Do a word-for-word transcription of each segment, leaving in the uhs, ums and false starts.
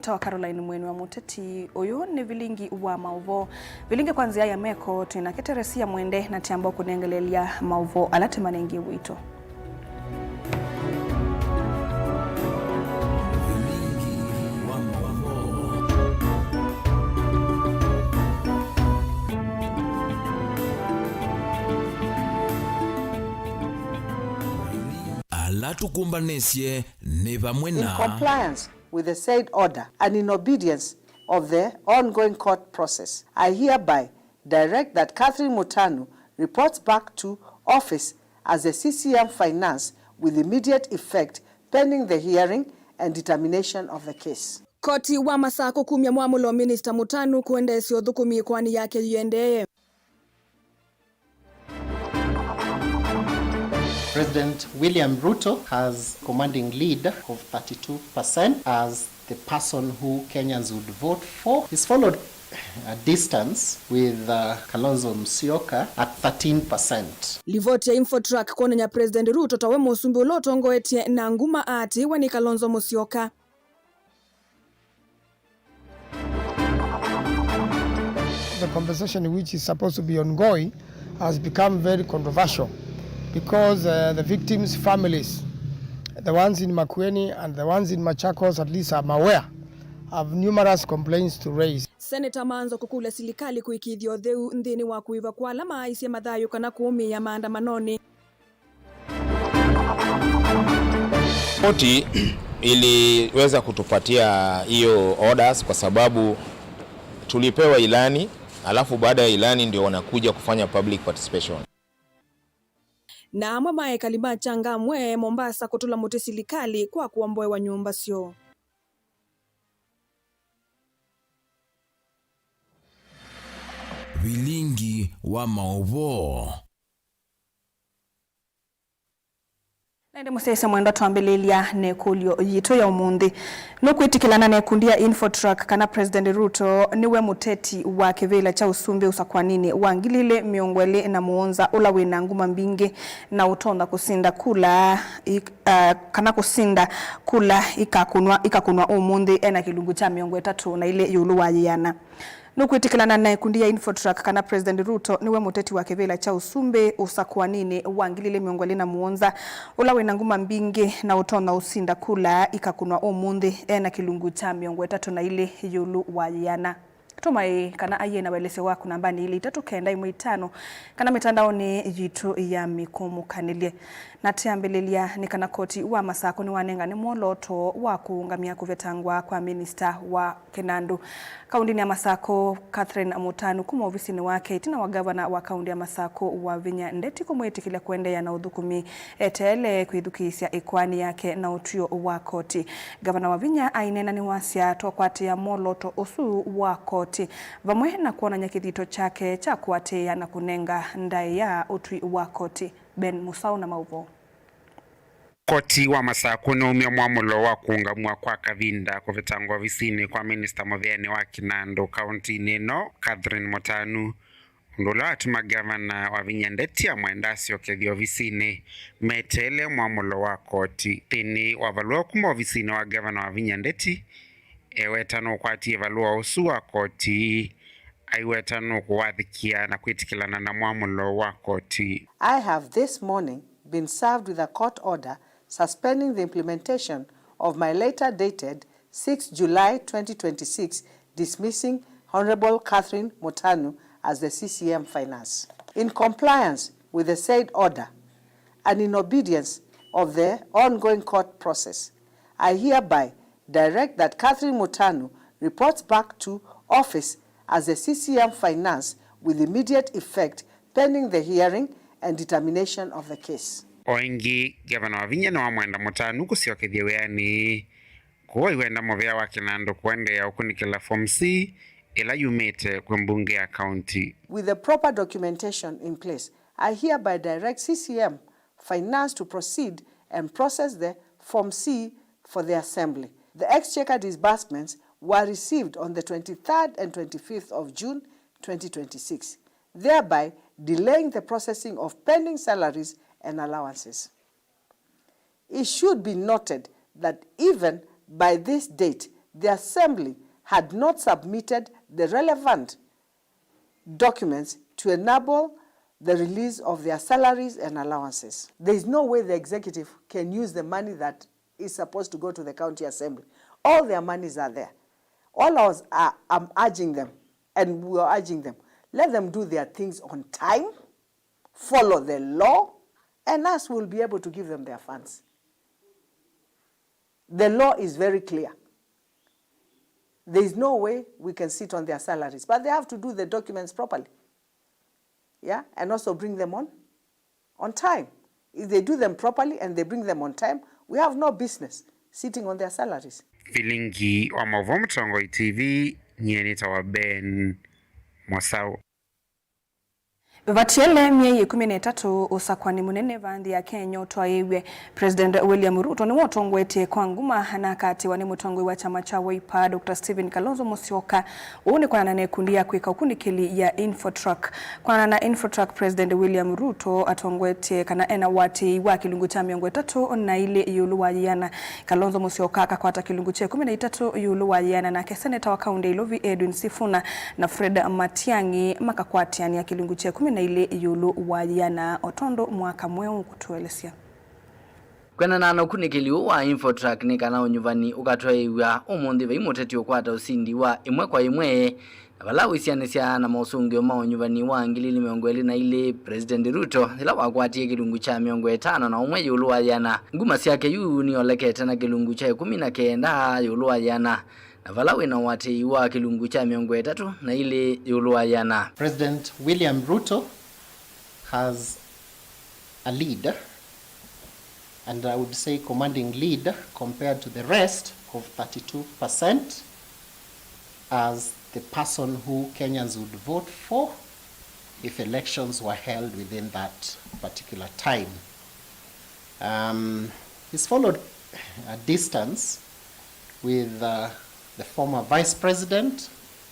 Tawa Caroline Mweni wa Mũteti. Ũyũ nĩ vilingi wa maũvoo. Vilingi kwa nzĩa ya meko, twĩ nake Teresia Mwende, na tiamba kũnengelelya maũvoo ala tũmanengie witũ. Ala tũkũmbanĩsye nĩ vamwe na. In compliance with the said order and in obedience of the ongoing court process, I hereby direct that Catherine Mutanu reports back to office as the C C M Finance with immediate effect pending the hearing and determination of the case. Koti wa Masakũ kumya mwamũlo Minista Mutanu kũendeesya ũthũkũmi ĩkoani yake yĩendee. President William Ruto has commanding lead of thirty-two percent as the person who Kenyans would vote for. He's followed a distance with, uh, Kalonzo Musyoka at thirteen percent. Livoti ya Infotrack kwonany'a President Ruto tawe mũsumbĩ ũla ũtongoetye na nguma aatĩĩwe nĩ Kalonzo Musyoka. The conversation which is supposed to be ongoing has become very controversial because, uh, the victims' families, the ones in Makueni and the ones in Machakos, at least I'm aware, have numerous complaints to raise. Senator Manzo kũkũlya silikalĩ kũĩkĩĩthya ũtheu nthĩnĩ wa kũĩva kwa ala maaisye mathayũ kana kũũmĩĩa maandamanonĩ. Koti iliweza kutupatia hiyo orders kwa sababu tulipewa ilani, alafu baada ya ilani ndio wanakuja kufanya public participation. Na amwe ma ekali ma Changamwe, Mombasa, kũtũla mũtĩ silikalĩ kwa kũomboewa nyũmba syoo. Vilingi wa maũvoo. Na ĩndĩ mũsyaĩĩsya mwendwa, twambĩlĩlya na ĩkũlyo yitũ ya ũmũnthĩ. Nũkwĩtĩkĩlana na ĩkundi ya Infotrack kana President Ruto nĩwe mũteti wa kĩvĩla kya ũsumbĩ ũsakwaninĩ wa ngili ilĩ mĩongo ĩlĩ na mũonza, ũla wĩ na nguma mbingĩ na ũtonya kũsinda kula ik-, ah, kana kũsinda kula ikakũnwa, ikakũnwa ũmũnthĩ, ena kĩlungu kya mĩongo ĩtatũ na ilĩ ĩũlũ wa yĩana? Nũkwĩtĩkĩlana na ĩkundi ya Infotrack kana President Ruto nĩwe mũteti wa kĩvĩla kya ũsumbĩ ũsakũaninĩ wa ngili ilĩ mĩongo ĩlĩ na mũonza, ũla wĩna nguma mbingĩ na ũtonya ũsinda kula ikakũnwa ũmũnthĩ, ena kĩlungu kya mĩongo ĩtatũ na ilĩ ĩũlũ wa yĩana? Tũma ĩĩ kana aiee na waĩlĩsyo waku nambanĩ ilĩ itatũ kenda ĩmwe itano kana mĩtandaonĩ yitũ ya mĩkũmũkanĩlye. Na twambĩlĩlya nĩ kana koti wa Masakũ nĩwanengane mwolooto wa kũũngamya kũvetangwa kwa minista wa kĩnandũ kaũndĩnĩ ya Masakũ, Catherine Mutanu, kuma ovisinĩ wake, ĩtina wa ngavana wa kaũndĩ ya Masakũ Wavinya Ndeti kũmwĩtĩkĩlya kũendeea na ũthũkũmi eteele kwĩthukĩĩsya ĩkoani yake na ũtw'ĩo wa koti. Ngavana Wavinya aineena nĩwasya, twakwatĩĩa mwolooto ũsu wa koti, vamwe na kwonany'a kĩthito kyake kya kũatĩĩa na kũnenga ndaĩa ũtwi wa koti. Ben Musau na maũvoo. Koti wa Masakũ nĩwaumya mwamũlo wa kũũngamw'a kwa kavinda kũvetangwa ovisinĩ kwa minista mũvĩanĩ wa kĩnandũ kaũntĩnĩ ĩno, Catherine Mutanu, ũndũ ũla watuma ngavana Wavinya Ndeti amwenda asyokethye ovisinĩ. Meteele mwamũlo wa koti. Nthĩnĩ wa valũa kuma ovisinĩ wa ngavana Wavinya Ndeti, eweta nũkwatie valũa ũsu wa koti, aiweta nũkũwathĩkĩa na kwĩtĩkĩlana na mwamũlo wa koti. I have this morning been served with a court order suspending the implementation of my letter dated sixth July twenty twenty-six dismissing Honorable Catherine Mutanu as the C C M Finance. In compliance with the said order and in obedience of the ongoing court process, I hereby direct that Catherine Mutanu reports back to office as the C C M Finance with immediate effect pending the hearing and determination of the case. O ĩngĩ, Ngavana Wavinya nĩwamwenda Mutanu kũsyokethya wĩanĩ, kũu aiwenda mũvĩa wa kĩnandũ kũendeea ũkunĩkĩla Form C ĩla yumĩte kwĩ mbunge ya kaunti. With the proper documentation in place, I hereby direct C C M Finance to proceed and process the Form C for the Assembly. The Exchequer disbursements were received on the twenty-third and twenty-fifth of June twenty twenty-six, thereby delaying the processing of pending salaries and allowances. It should be noted that even by this date, The assembly had not submitted the relevant documents to enable the release of their salaries and allowances. There is no way the executive can use the money that is supposed to go to the county assembly. All their monies are there. All I was, uh, I'm urging them, and we are urging them, let them do their things on time, follow the law, and us will be able to give them their funds. The law is very clear. There is no way we can sit on their salaries, but they have to do the documents properly. Yeah, and also bring them on, on time. If they do them properly and they bring them on time, we have no business sitting on their salaries. Vilingi wa maũvoo Mũtongoi T V, nyie nĩtawa Ben Mwasau. Vatiele myei ĩkũmi na ĩtatũ ũsakũani mũnene va nthĩ ya Kenya ũtwaĩĩw'e, President William Ruto nĩwe ũtongoetye kwa nguma na akatĩwa nĩ mũtongoi wa kyama kya Wiper, Doctor Stephen Kalonzo Musyoka. Ũu nĩ kwanana na ĩkundi ya kwĩka ũkunĩkĩli ya Infotrak. Kwanana na Infotrak, President William Ruto atongoetye kana ena ũatĩĩi wa kĩlungu kya mĩongo ĩtatũ na ilĩ ĩũlũ wa yĩana. Kalonzo Musyoka akakwata kĩlungu kya ĩkũmi na itatũ ĩũlũ wa yĩana, nake seneta wa kaũntĩ ya Ilovi Edwin Sifuna na Fred Matiang'i makakwatĩanĩa kĩlungu kya ĩkũmi na ilĩ ĩũlũ wa yĩana, o tondũ mwaka mweũ ũkũtũelesya. Kwendana na ũkunĩkĩli ũũ wa Infotrak nĩ kana ũnyuvani ũkatwaĩĩw'a ũmũnthĩ vai mũteti ũkwata ũsindi wa ĩmwe kwa ĩmwe, na vala wĩsianĩsya na mosũngĩo ma ũnyuvani wa ngili ili mĩongo ĩlĩ na ilĩ, President Ruto yĩla wakwatie kĩlungu kya mĩongo ĩtano na ũmwe ĩũlũ wa yĩana, nguma syake yu nĩyolekete na kĩlungu kya ĩkũmi na kenda ĩũlũ wa yĩana, na vala wĩna ũatĩĩi wa kĩlungu kya mĩongo ĩtatũ na ilĩ ĩũlũ wa yĩana. President William Ruto has a lead, and I would say commanding lead compared to the rest of thirty-two percent as the person who Kenyans would vote for if elections were held within that particular time. Um, he's followed a distance with, uh, the former Vice President,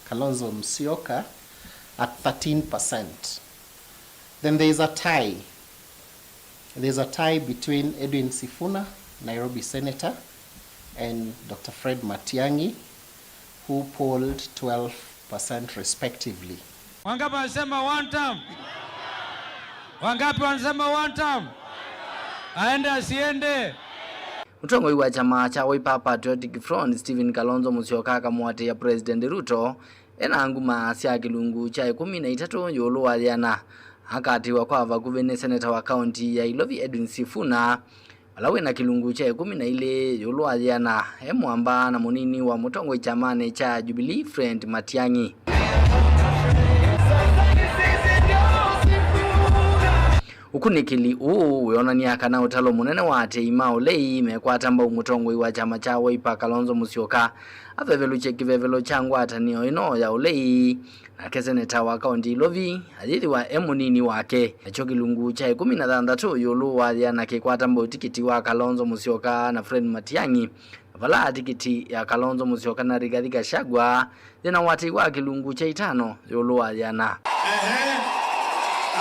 Kalonzo Musyoka, at thirteen percent. Then there is a tie. There is a tie between Edwin Sifuna, Nairobi Senator, and Doctor Fred Matiang'i, who polled twelve percent respectively. Wangapi wanasema one term? Wangapi wanasema one term? Aende asiende? Mũtongoi wa kyama kya Wiper Patriotic Front, Stephen Kalonzo Musyoka, akamũatĩĩa President Ruto ena nguma sya kĩlungu kya ĩkũmi na itatũ ĩũlũ wa yĩana. Akatĩĩwa kwa vakuvĩ nĩ seneta wa kaũntĩ ya Ilovi Edwin Sifuna, vala wĩna kĩlungu kya ĩkũmi na ilĩ ĩũlũ wa yĩana, e mwamba na mũnini wa mũtongoi kyamanĩ kya Jubilee Fred Matiang'i. Ũkunĩkĩli ũũ wĩonany'a kana ũtalo mũnene wa aatĩĩi ma ũlei mekwata mbau mũtongoi wa kyama kya Wiper Kalonzo Musyoka avevelũkye kĩvevelo kya ngwatanĩo ĩno ya ũlei, nake seneta wa kaũntĩ Ilovi ayĩthĩwa e mũnini wake. Nakyo kĩlungu kya ĩkũmi na thanthatũ ĩũlũ wa yĩana kĩkwata mbau tikiti wa Kalonzo Musyoka na Fred Matiang'i, na vala tikiti ya Kalonzo Musyoka na Rigathi Gachagua yĩna ũatĩĩi wa kĩlungu kya itano ĩũlũ wa yĩana. Ehe.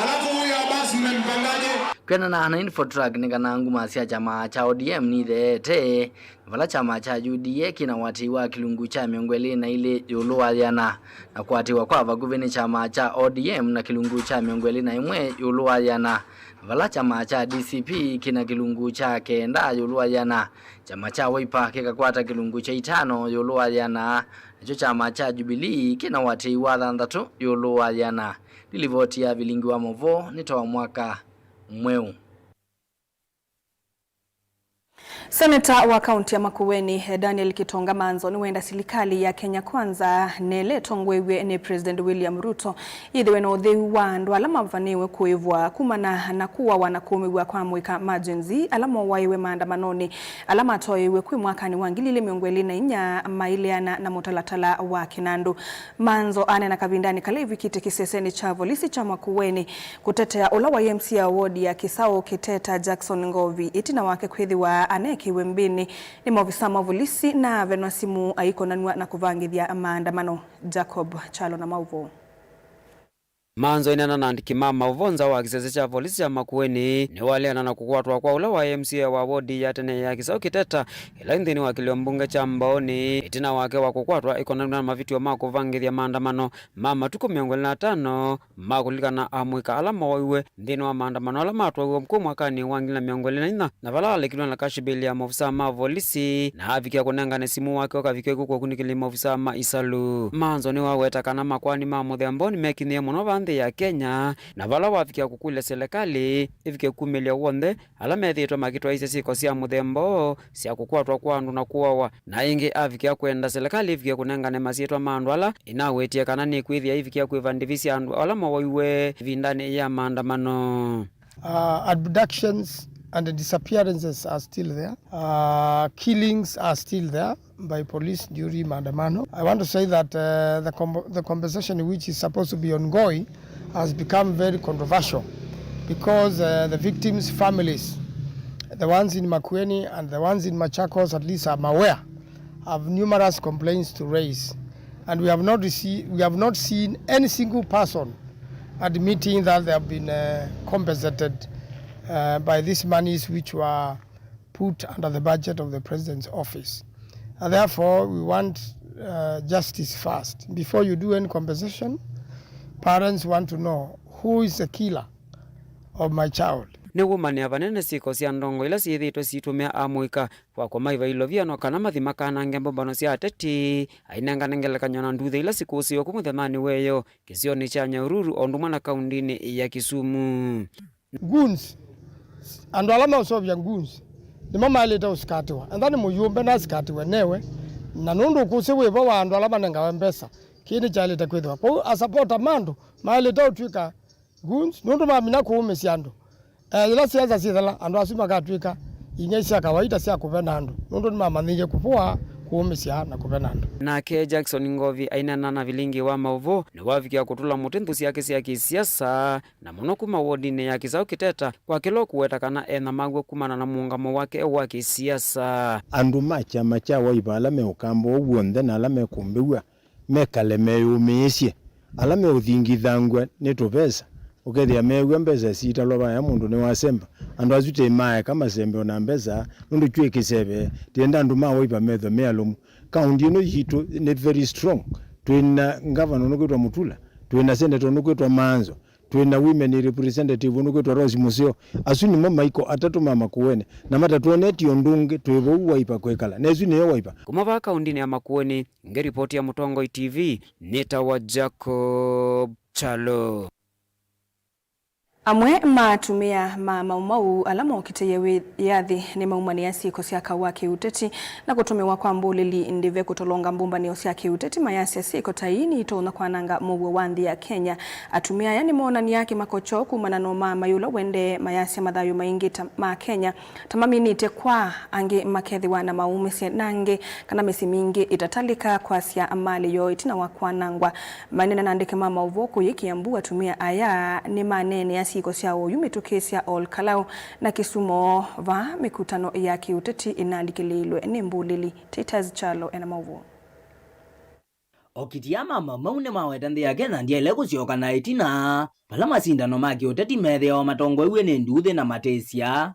Alafu huyu Abbas mmempangaje? Kwendana na Infotrak nĩ kana nguma sya kyama kya O D M nitheete, na vala kyama kya U D A kĩna ũatĩĩi wa kĩlungu kya mĩongo ĩlĩ na ilĩ ĩũlũ wa yĩana, na kũatĩĩwa kwa vakuvĩ nĩ kyama kya O D M na kĩlungu kya mĩongo ĩlĩ na ĩmwe ĩũlũ wa yĩana, na vala kyama kya D C P kĩna kĩlungu kya kenda ĩũlũ wa yĩana. Kyama kya Wiper kĩkakwata kĩlungu kya itano ĩũlũ wa yĩana, nakyo kyama kya Jubilee kĩna ũatĩĩi wa thanthatũ ĩũlũ wa yĩana. Nĩ livoti ya Vilingi wa Maũvoo nĩ ta wa mwaka mweũ. Seneta wa kaũntĩ ya Makueni, Daniel Kitonga Manzo, nĩwenda silikalĩ ya Kenya Kwanza, na ĩla ĩtongoew'e nĩ President William Ruto, yĩthĩwe na ũtheu wa andũ ala mavanĩĩwe kũĩvwa kumana na kũawa na kũũmĩw'a kwa amũika ma Gen Z ala mowaĩwe maandamanonĩ ala matwaĩĩw'e kwĩ mwakanĩ wa ngili ilĩ mĩongo ĩlĩ na inya maileana na mũtalatala wa kĩnandũ. Manzo aneena kavindanĩ kala ĩvikĩte kĩsesenĩ kya volisi kya Makueni kũtetea ũla waĩ M C A wa wodi ya Kisaũ Kiteta, Jackson Ngovi, ĩtina wake kwĩthĩwa aneekĩiwe mbĩnĩ nĩ maovisa ma volisi na avenwa simũ aikonanw'a na kũvangĩthya maandamano. Jacob Kyalo na maũvoo. Manzo aineena na andĩki ma maũvoo nza wa kĩsese kya volisi kya Makueni nĩwaleana na kũkwatwa kwa ũla waĩ M C A wa wodi ya tene ya Kĩsaũ Kĩteta, ĩla ĩ nthĩnĩ wa kĩlio mbunge kya Mbaũnĩ, ĩtina wake wa kũkwatwa ĩkonanw'a na mavĩtyo ma kũvangĩthya maandamano ma matukũ mĩongo ĩlĩ na atano ma kũlilikana amũika ala mooiwe nthĩnĩ wa maandamano ala matwaiwe kũu mwakanĩ wa ngili na mĩongo ĩlĩ na inya, na vala alekilwe na cash bail ya maovisaa ma volisi na avikĩa kũnengane simũ wake ũkavikĩa kw'oko ũkunĩkĩli maovisaa ma isalu. Manzo nĩwaweta kana makoani ma mũthemba ũũ nĩmekinyĩe mũno vaa nthĩ ya Kenya, na vala wavikĩa kũkũlya selekalĩ ĩvike kumĩlya w'onthe ala methĩĩtwe makĩtwaĩĩsya syĩko sya mũthemba ũũ sya kũkwatwa kwa andũ na kũawa. Na ĩngĩ avikĩa kwenda selekalĩ ĩvikĩe kũnengane masyĩtwa ma andũ ala ĩnawetie kana nĩkwĩthĩa ĩvikĩa kwĩva ndĩvi sya andũ ala mowaiwe ĩvindanĩ ya maandamano. Uh, abductions and disappearances are still there. Uh, killings are still there by police during maandamano. I want to say that, uh, the comp-, the conversation which is supposed to be ongoing has become very controversial because, uh, the victims' families, the ones in Makueni and the ones in Machakos at least, I'm aware, have numerous complaints to raise. And we have not received, we have not seen any single person admitting that they have been, uh, compensated, uh, by these monies which were put under the budget of the president's office. And therefore, we want, uh, justice first. Before you do any compensation, parents want to know who is the killer of my child. Nĩwũmanĩa vanene syĩko sya ndongo ila syĩthĩĩtwe siitũmĩa amũika kwa kũmaiva ilovia no kana mathi makanange mbũmbano sya ateti, ainengane ngelekany'o na nduthi ila sikũsĩĩwe kũ mũthenyanĩ weyo kĩsionĩ kya Nyahururu o ũndũ ũmwe na kaundinĩ ya Kisumu. Goons, andũ ala meũseũvya goons, nĩmo maĩlĩte ũsikatiwa. Enda nĩ mũyũmbe na asikatiwe newe, na nũndũ ũkũsĩ wĩvo wa andũ ala manengawe mbesa, kĩĩ nĩkyaĩlĩte kwĩthĩwa. Kwoou asapota ma andũ maĩlĩte ũtw'ĩka goons, nũndũ mamina kũũmĩsya andũ. Eh, yĩla siasa syĩthela, andũ asu makatw'ĩka ing'ei sya kawaita sya kũvena andũ, nũndũ nĩmamanyĩie kũvũa, kũũmĩsya, na kũvena andũ. Nake Jackson Ngovi aineena na vilingi wa maũvoo, nĩwavikĩa kũtũla mũtĩ nthũ syake sya kĩsiasa, na mũno kuma wodinĩ ya Kĩsaũ Kĩteta, kwa kĩla ũkũweta kana enamaw'e kumana na mũũngamo wake wa kĩsiasa. Andũ ma kyama kya Wiper ala me ũkamba ũũ w'onthe na ala mekũmbĩw'a mekale meyũmĩĩsye. Ala meũthingithangw'a nĩ tũvesa, ũkethĩa meew'a mbesa siitalwa vaya mũndũ nĩwasemba. Andũ asu tĩ maeka masembe o na mbesa, nũndũ kyĩ kĩseve, tienda andũ ma Wiper methwe me alũmu. Kaũnti ĩno yitũ nĩ very strong. Twĩ na ngavana ũnũkwĩtwa Mutula, twĩ na senator ũnũkwĩtwa Manzo, twĩ na women representative ũnũkwĩtwa Rose Museo. Asu nĩmo maiko atatũ ma Makueni, na matatwonetye ũndũ ũngĩ, twĩ vau Wiper kwĩkala. Na ĩsu nĩyo Wiper. Kuma vaa kaũntinĩ ya Makueni, ngĩripoti ya Mũtongoi T V, nĩtawa Jacob Kyalo. Amwe ma atumĩa ma Mau Mau ala mokitĩie wĩyathi nĩmaumanĩa syĩko sya kaũ wa kĩũteti na kũtũmĩwa kwa mbũlĩli ndĩve kũtolonga mbũmbanĩo sya kĩũteti, mayasya syĩko ta ii nĩitonya kwananga mũuo wa nthĩ ya Kenya. Atumĩa aya nĩmoonany'a kĩmako kyoo kumana na ũmaamai ũla ũendee, mayasya mathayũ maingĩ ta ma Kenya ta maminĩte kwa angĩ makethĩwa na maũmĩsye na angĩ kana mĩsyĩ mingĩ ĩtatalĩka kwasya malĩ yoo ĩtina wa kwanangwa. Maineena na andĩki ma maũvoo kũyĩ Kiambu, atumĩa aya nĩmaneenea syĩko sya oyu mĩtũkĩ sya Ol Kalou na Kisumu vaa mĩkutano ya kĩũteti ĩnalikĩlĩĩlwe nĩ mbũlĩli. Titus Kyalo ena maũvoo. Okiti aa ma Mau Mau nĩmaweta nthĩ ya Kenya ndyaĩle kũsyoka na ĩtina, vala masindano ma kĩũteti methĩawa matongoew'e nĩ nduuthĩ na matĩsya.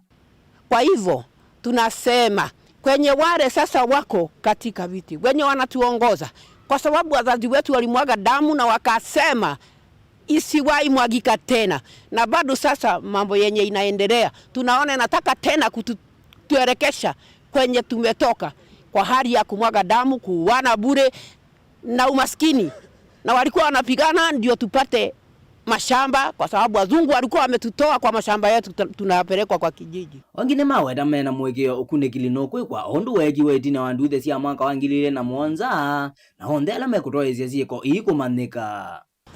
Kwa hivyo, tunasema, kwenye wale sasa wako katika viti, wenye wanatuongoza, kwa sababu wazazi wetu walimwaga damu na wakasema isiwahi mwagika tena, na bado sasa mambo yenye inaendelea, tunaona inataka tena kutu-, tuelekesha kwenye tumetoka, kwa hali ya kumwaga damu, kuuana bure, na umaskini, na walikuwa wanapigana ndio tupate mashamba, kwa sababu wazungu walikuwa wametutoa kwa mashamba yetu, tu-, tunapelekwa kwa kijiji. Angĩ nĩmaweta mena mũĩkĩĩo ũkunĩkĩli nũkwĩkwa o ũndũ weekiwe ĩtina wa nduuthĩ sya mwaka wa ngili ilĩ na mũonza, na onthe ala mekũtoeesya syĩko ii kũmanyĩka.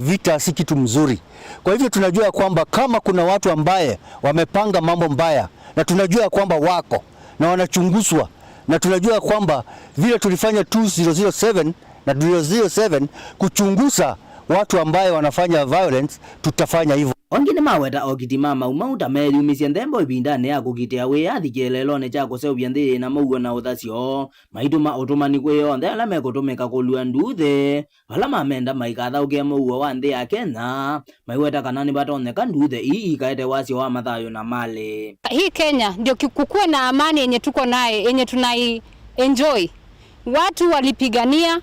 Vita si kitu mzuri. Kwa hivyo tunajua ya kwamba kama kuna watu ambaye wamepanga mambo mbaya, na tunajua ya kwamba wako na wanachunguzwa, na tunajua ya kwamba vile tulifanya two zero zero seven na zero zero seven kuchunguza watu ambaye wanafanya violence, tutafanya hivyo. O angĩ nĩmaweta okiti ma Mau Mau ta meeyumisye nthembo ĩvindanĩ ya kũkitĩa wĩyathi kĩeleelonĩ kya kũseũvya nthĩ yĩ na mũuo na ũthasyo, maitũma ũtũmani kwĩ onthe ala mekũtũmĩka kũlua nduuthĩ, vala mamenda maikathaũkĩe mũuo wa nthĩ ya Kenya, maiweta kana nĩvatonyeka nduuthĩ ii ikaete wasyo wa mathayũ na malĩ. Hii Kenya ndio ki-, kukuwe na amani yenye tuko naye, yenye tunai enjoy. Watu walipigania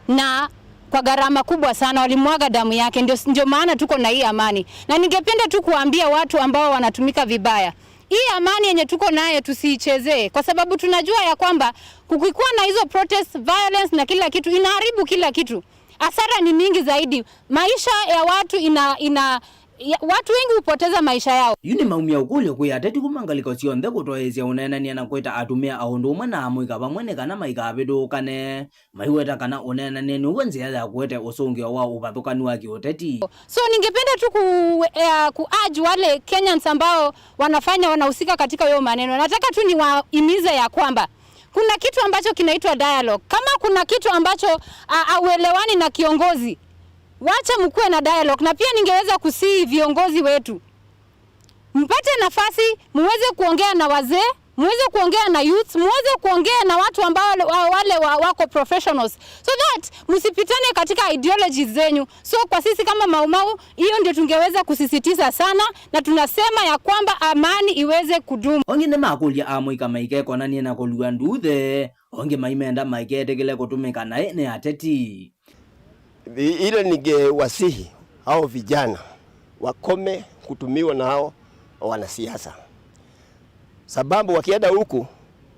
na kwa gharama kubwa sana, walimwaga damu yake, ndio, ndio maana tuko na hii amani. Na ningependa tu kuambia watu ambao wanatumika vibaya, hii amani yenye tuko naye tusiichezee, kwa sababu tunajua ya kwamba kukikuwa na hizo protest, violence na kila kitu, inaharibu kila kitu. Hasara ni mingi zaidi. Maisha ya watu ina, ina, ya, watu wengi hupoteza maisha yao. Yu nĩmaumya ũkũlyo kwĩ ateti kuma ngalĩko syonthe kũtwaĩĩsya ũneenany'a na kwĩta atumĩa o ũndũ ũmwe na amũika vamwe nĩ kana maikavĩtũkane. Maiweta kana ũneenany'a nĩw'o nzĩa ya kũete ũsũngĩo wa ũvathũkanu wa kĩũteti. So ningependa tu ku, eh, ku urge wale Kenyans ambao wanafanya, wanahusika katika hiyo maneno. Nataka tu niwahimize ya kwamba kuna kitu ambacho kinaitwa dialogue. Kama kuna kitu ambacho, ah, hauelewani na kiongozi, wacha mkuwe na dialogue. Na pia ningeweza kusihi viongozi wetu, mpate nafasi, muweze kuongea na wazee, muweze kuongea na youths, muweze kuongea na watu ambao wale, wa-, wale wa-, wako professionals, so that msipitane katika ideologies zenyu. So kwa sisi kama Mau Mau, hiyo ndio tungeweza kusisitiza sana, na tunasema ya kwamba amani iweze kudumu. Angĩ nĩmakũlya amũika maikekonanie na kũlua nduuthĩ, angĩ maimenda maiketĩkĩle kũtũmĩka naĩ nĩ ateti. I-, ile ningewasihi hao vijana wakome kutumiwa na hao wanasiasa, sababu wakienda huku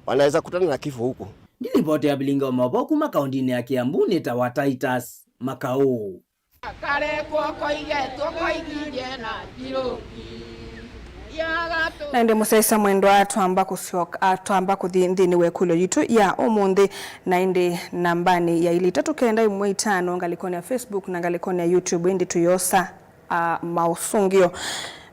wanaweza kutana na kifo huku. Ndilipoti ya vilingi wa maũvoo kuma kaũndĩnĩ ya Kiambu nĩ ta wa Titus Makaũ. Kale kw'oko igetwo koithingye na kiluki. Na ĩndĩ mũsyaĩĩsya mwendwa, twamba kũsyoka, a, twamba kũthi nthĩnĩ wa ĩkũlyo yitũ ya ũmũnthĩ, na ĩndĩ nambanĩ ya ilĩ itatũ kenda ĩmwe itano ngalĩkonĩ ya Facebook na ngalĩkonĩ ya YouTube, ĩndĩ tũyosa, a, maũsũngĩo.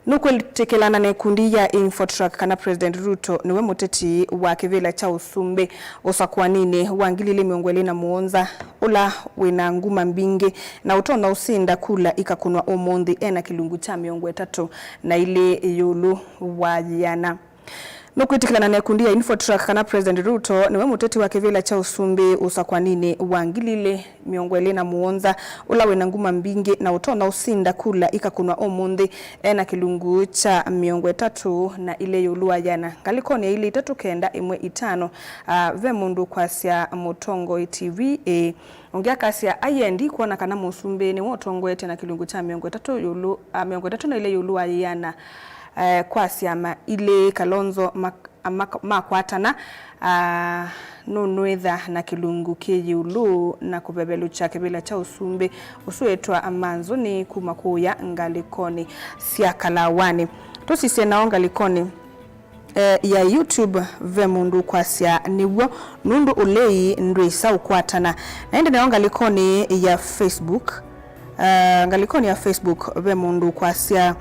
Nũkwĩtĩkĩlana na ĩkundi ya Infotrack kana President Ruto nĩwe mũteti wa kĩvĩla kya ũsumbĩ ũsakũaninĩ wa ngili ilĩ mĩongo ĩlĩ na mũonza, ũla wĩ na nguma mbingĩ na ũtonya ũsinda kula ikakũnwa ũmũnthĩ ena kĩlungu kya mĩongo ĩtatũ na ilĩ ĩũlũ wa yĩana? Nũkwĩtĩkĩlana na ĩkundi ya Infotrack kana President Ruto nĩwe mũteti wa kĩvĩla kya ũsumbĩ ũsakũaninĩ wa ngili ilĩ mĩongo ĩlĩ na mũonza, ũla wĩ na nguma mbingĩ na ũtonya ũsinda kula ikakũnwa ũmũnthĩ ena kĩlungu kya mĩongo ĩtatũ na ilĩ ĩũlũ wa yĩana? Ngalĩkonĩ ya ilĩ itatũ kenda ĩmwe itano, ah, ve mũndũ ũkwasya Mũtongoi T V ĩĩ. Ũngĩ akasya, "Aiee, ndikwona kana mũsumbĩ nĩwe ũtongoetye na kĩlungu kya mĩongo ĩtatũ ĩũlũ, ah, mĩongo ĩtatũ na ilĩ ĩũlũ wa yĩana, eh, kwa syama ilĩ, Kalonzo mak-, mak-, makwatana, ah, nũnwĩtha na kĩlungu kĩ ĩũlũ na kũvevelyũkya kĩvĩla kya ũsumbĩ ũsu wĩtwa Manzoni kuma kũũya ngalĩkonĩ sya Kalawanĩ." Tũsisye nao ngalĩkonĩ eh, ya YouTube, ve mũndũ ũkwasya, "Nĩw'o, nũndũ ũlei ndwĩsa ũkwatana." Na ĩndĩ nayo ngalĩkonĩ ya Facebook, eh, ngalĩkonĩ ya Facebook, ve mũndũ ũkwasya,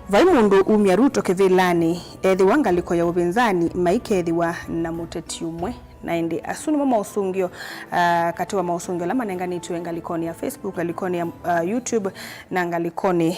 "Vai mũndũ umya Ruto kĩvĩlanĩ, ethĩwa ngalĩko ya ũvĩnzani maikethĩwa na mũteti ũmwe." Na ĩndĩ asu nĩmo maũsũngĩo, ah, katĩ wa maũsũngĩo ala manenganĩtw'e ngalĩkonĩ ya Facebook, ngalĩkonĩ ya, ah, YouTube, na ngalĩkonĩ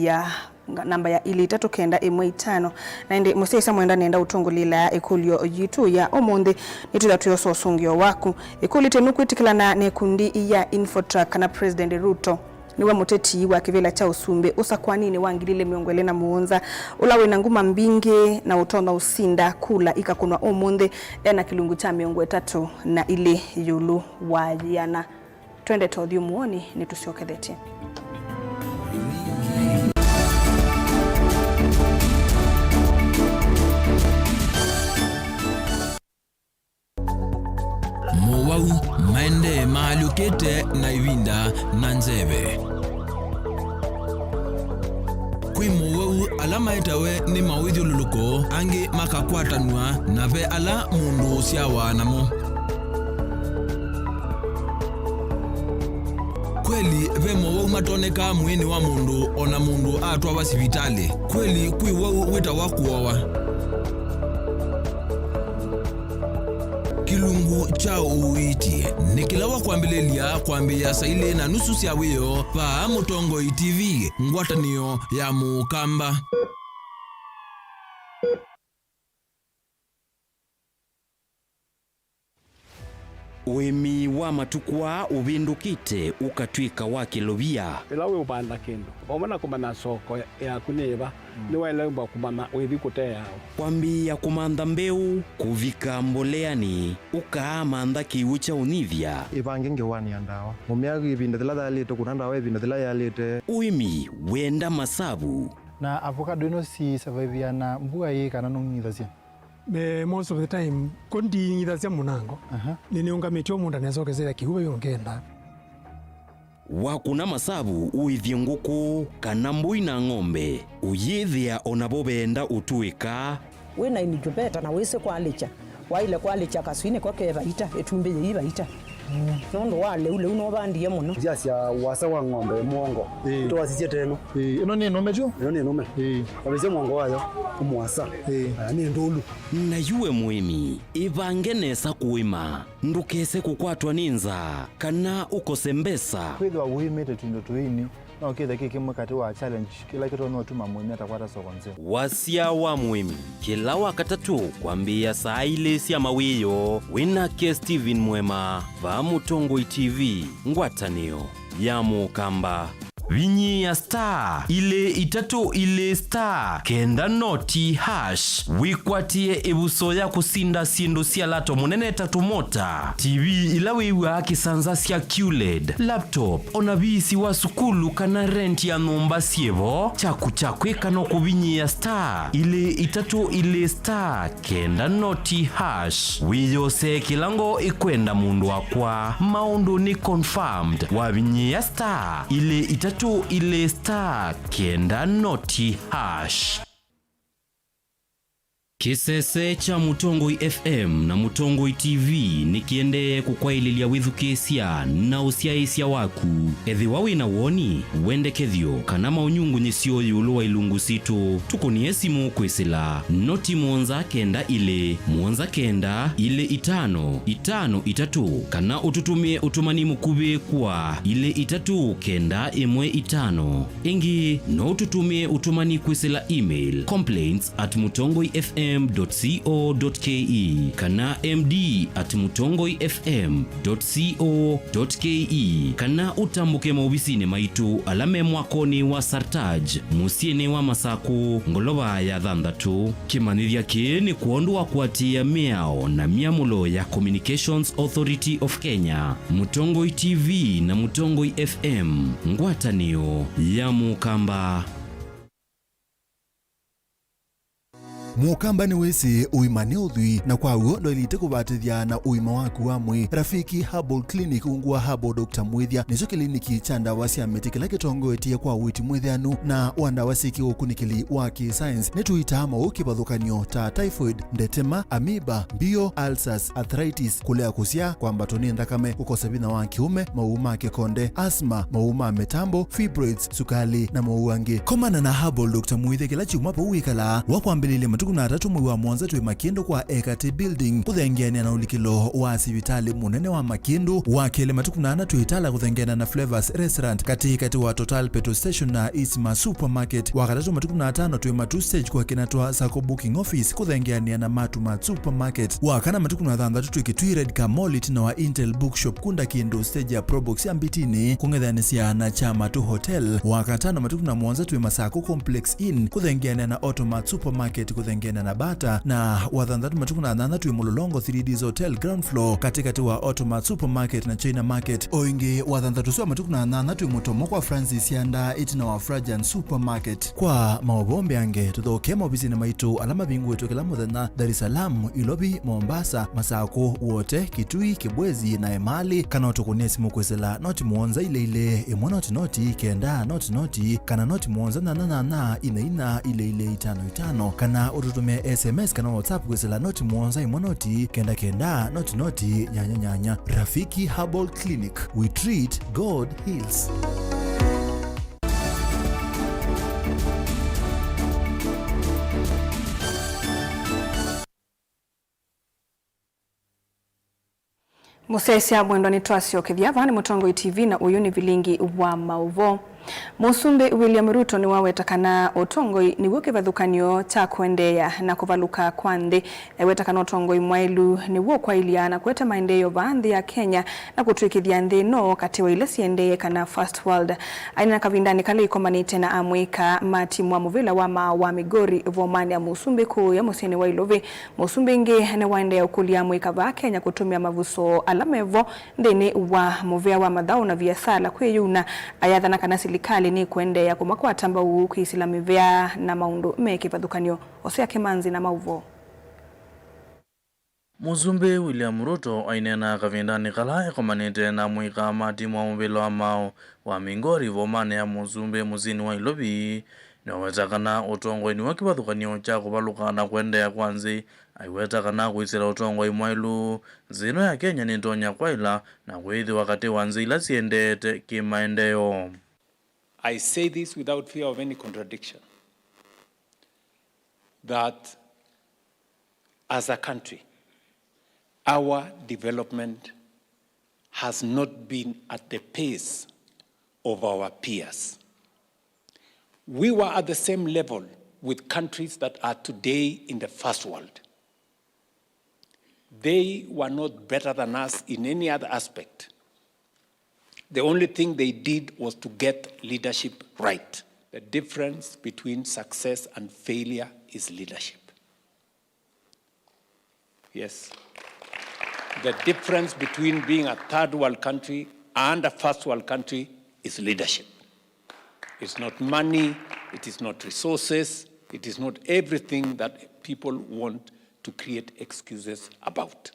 ya nga-, namba ya ilĩ itatũ kenda ĩmwe itano. Na ĩndĩ mũsyaĩĩsya mwenda nenda ũtũngũlĩla ĩkũlyo yitũ ya ũmũnthĩ, nĩtwĩtha twĩosa ũsũngĩo waku. Ĩkũlyo yitũ, nũkwĩtĩkĩlana na ĩkundi ya Infotrack kana President Ruto nĩwe mũteti wa kĩvĩla kya ũsumbĩ ũsakũaninĩ wa ngili ilĩ mĩongo ĩlĩ na mũonza, ũla wĩna nguma mbingĩ na ũtonya ũsinda kula ikakũnwa ũmũnthĩ ena kĩlungu kya mĩongo ĩtatũ na ilĩ ĩũlũ wa yĩana? Twendete ũthyũ mũonĩ, nĩtũsyokethetye. Mowau maendee maalyũkĩte na ĩvinda na nzeve. Kwĩ mowau ala maetawe nĩ mawĩthyũlũlũko, angĩ makakwatanw'a, na ve ala mũndũ ũsyawa namo. Kweli ve mowau matonekaa mwĩĩnĩ wa mũndũ o na mũndũ atwawa sivitalĩ. Kweli kwĩ wau wĩtawa kũowa. Kĩlungu kya ũiiti nĩ kĩla wa kwambĩlĩlya kwambĩĩa saa ilĩ na nusu sya wĩoo vaa Mũtongoi T V, ngwatanĩo ya Mũkamba. Ũĩmi wa matukũ aa ũvĩndũkĩte ũkatw'ĩka wa kĩlovia. Ĩla wĩũvanda kĩndũ, vamwe na kũmanya soko yaku nĩ ĩva, nĩwaĩle ũmba kũmanya wĩthi kũteawa. Kwambĩĩa kũmantha mbeũ, kũvika mboleanĩ, ũkaamantha kĩw'ũ kya ũnyivya. Ĩvange ngewanĩa ndawa. Ũmĩa ĩvinda yĩla yaĩlĩte, kũna ndawa ĩvinda yĩla yaĩlĩte. Ũĩmi wenda masavu. Na avocado ĩno syĩ survive na mbua ĩĩ kana nũng'ithasya? Eh, most of the time, ko nding'ithasya mũnango. Aha. Nĩnĩũngamĩtye o mũndũ nesokesya kĩw'ũ vai ũngenda. Wakũna masavu ũĩthye ngũkũ kana mbũi na ng'ombe, ũyĩthĩa o navo veenda ũtũĩka. Wĩ na incubator na wĩsĩ kwalĩkya, waĩle kwalĩkya kaswinĩ ko ke vaita, ĩtumbĩ yĩi vaita. Nũndũ wa lĩu, lĩu nũvandie mũno. Ndyasya wasa wa ng'ombe mũongo. Ĩĩ. Twasisye teno. Ĩĩ, ĩno nĩ nũme tu? Ĩno nĩ nũme. Ĩĩ. Wavĩsya mũongo wayo, mũasa. Ĩĩ. Aya nĩ ndũlu. Na yu we mũĩmi, ĩvange nesa kũĩma. Ndũkese kũkwatwa nĩ nzaa, kana ũkose mbesa. Kwĩthĩwa ũĩmĩte tũindo tũini, no kĩthe kĩ kĩmwe katĩ wa challenge kĩla kĩtonya ũtuma mũĩmi atakwata soko nzeo. Wasya wa mũĩmi, kĩla Wakatatũ kwambĩĩa saa ilĩ sya mawĩoo, wĩ nake Steven Mwema, vaa Mũtongoi T V, ngwatanĩo ya Mũkamba. Vinyĩĩa star ilĩ itatũ ilĩ star kenda noti hash, wĩkwatĩe ĩvuso ya kũsinda syĩndũ sya lato mũnene ta tũmota, T V ila wĩw'aa kĩsanza sya Q led, laptop, o na visi wa sukulu kana rent ya nyũmba syĩ vo. Kyaku kya kwĩka no kũvinyĩĩa star ilĩ itatũ ilĩ star kenda noti hash. Wĩyosee kĩla ngoo ĩkwenda, mũndũ wakwa. Maũndũ nĩ confirmed. Wavinyĩĩa star ilĩ itatũ ilĩ star kenda noti hash. Kĩsese kya Mũtongoi F M na Mũtongoi T V nĩkĩendee kũkwaĩlĩlya wĩthukĩĩsya na ũsyaĩĩsya waku. Ethĩwa wĩ na woni, wendekethyo, kana maũnyungunyĩsyo ĩũlũ wa ilungu sitũ, tũkũnĩe simũ kwĩsĩla noti mũonza kenda ilĩ, mũonza kenda, ilĩ itano, itano itatũ, kana ũtũtũmĩe ũtũmani mũkuvĩ kwa ilĩ itatũ kenda ĩmwe itano. Ĩngĩ, no ũtũtũmĩe ũtũmani kwĩsĩla email, complaints at mutongoi F M dot co dot K E kana M D at mutongoi F M dot co dot K E, kana ũtambũke maovisinĩ maitũ ala me mwakonĩ wa Sartaj, mũsyĩnĩ wa Masakũ, ngolova ya thanthatũ. Kĩmanyĩthya kĩĩ nĩ kwondũ wa kũatĩĩa mĩao na myamũlo ya Communications Authority of Kenya, Mũtongoi T V na Mũtongoi F M, ngwatanĩo ya Mũkamba. Mũkamba nĩwĩsĩ ũima nĩ ũthwii, na kwa w'o ndwaĩlĩte kũvatĩthya na ũima waku wa mwĩĩ. Rafiki Herbal Clinic, ungu wa Herbal Doctor Mwĩthya, nĩkyo kĩliniki kya ndawa sya mĩtĩ kĩla kĩtongoetye kwa ũiiti mwĩthĩanu na wa ndawa syĩ kĩũkunĩkĩli wa kĩ-science. Nĩtũitaa maũũ kĩvathũkany'o ta typhoid, ndetema, amoeba, mbio, ulcers, arthritis, kũlea kũsyaa, kwambatwa nĩ nthakame, kũkosa vinya wa kĩũme, maũũ ma kĩkonde, asthma, maũũ ma mĩtambo, fibroids, sukali, na maũũ angĩ. Komana na Herbal Doctor Mwĩthya kĩla kyumwa vau wĩkalaa. Wa kwambĩlĩlya matukũ na atatũ mwei wa mũonza twĩ Makĩndũ kwa Ekatĩ Building, kũthengeanĩa na ũlikĩlo wa sivitalĩ mũnene wa Makĩndũ. Wa kelĩ matukũ na ana twĩ Itala kũthengeanĩa na Flavors Restaurant, katĩ katĩ wa Total Petrol Station na Isma Supermarket. Wa katatũ matukũ na atano twĩ Matuu Stage kwa Kinatwa Sacco Booking Office, kũthengeanĩa na Matu Mart Supermarket. Wa kana matukũ na thanthatũ twĩ Kitui Red Car Mall ĩtina wa Intel Bookshop, kunda kĩndũ stage ya Probox ya Mbitini, kũng'ethanĩsya na kya Matu Hotel. Wa katano matukũ na mũonza twĩ Masakũ Complex Inn, kũthengeanĩa na Automart Supermarket, kũthengeanĩa na Bata. Na wa thanthatũ matukũ na thanthatũ twĩ Mũlolongo three Ds Hotel ground floor, katĩ katĩ wa Automart Supermarket na China Market. O ĩngĩ, wa thanthatũ ũsu wa matukũ na thanthatũ twĩ Mũtomo kwa Francis Yanda, ĩtina wa Frajan Supermarket. Kwa maũvoo mbeange, tũthokee maovisinĩ maitũ ala mavingũĩtwe kĩla mũthenya, Dar es Salaam, Ilovi, Mombasa, Masakũ, Wote, Kitui, Kibwezi, na Emali, kana ũtũkũnĩe simũ kwĩsĩla noti mũonza ilĩ ilĩ, ĩmwe noti noti, kenda noti noti, kana noti mũonza nyanya nyanya, ina ina, ilĩ ilĩ itano itano, kana ũtũtũmĩe S M S kana WhatsApp kwĩsĩla noti mũonza ĩmwe noti, kenda kenda, noti noti, nyanya nyanya. Rafiki Herbal Clinic, we treat, God heals. Mũsyaĩĩsya mwendwa, nĩtwasyokethya. Vaa nĩ Mũtongoi T V na ũyũ nĩ vilingi wa maũvoo. Mũsumbĩ William Ruto nĩwaweta kana ũtongoi nĩw'o kĩvathũkany'o kya kũendeea na kũvalũka kwa nthĩ. Aiweta kana ũtongoi mwaĩlu nĩw'o ũkwaĩlya na kũete maendeeo vaa nthĩ ya Kenya na kũtw'ĩkĩthya nthĩ ĩno katĩ wa ila siendee kana first world. Aineena kavindanĩ kala ikomanĩte na amũika ma timu wa mũvĩla wa maaũ wa Migori vomanĩ ya Mũsumbĩ kũũya mũsyĩnĩ wa Ilovi, Mũsumbĩ ĩngĩ nĩwaendeea ũkũlya amũika vaa Kenya kũtũmĩa mavuso ala mevo nthĩnĩ wa mũvĩa wa mathaũ na viasala kwĩyuna. Ayathana kana silikalĩ nĩkũendeea kũmakwata mbau kwĩsĩla mĩvĩa na maũndũ me kĩvathũkany'o. Osea Kĩmanzi na maũvoo. Mũsumbĩ William Ruto aineena kavindanĩ kala ekomanĩte na amũika ma timu wa mũvĩla wa maaũ wa Migori vomanĩ ya Mũsumbĩ mũsyĩnĩ wa Ilovi, nĩwaweta kana ũtongoi nĩw'o kĩvathũkany'o kya kũvalũka na kũendeea kwa nthĩ. Aiweta kana kwĩsĩla ũtongoi mwaĩlu, nthĩ ĩno ya Kenya nĩtonya kwaĩla na kwĩthĩwa katĩ wa nthĩ ila siendeete kĩmaendeeo. I say this without fear of any contradiction, that as a country, our development has not been at the pace of our peers. We were at the same level with countries that are today in the first world. They were not better than us in any other aspect. The only thing they did was to get leadership right. The difference between success and failure is leadership. Yes. The difference between being a third world country and a first world country is leadership. It's not money, it is not resources, it is not everything that people want to create excuses about.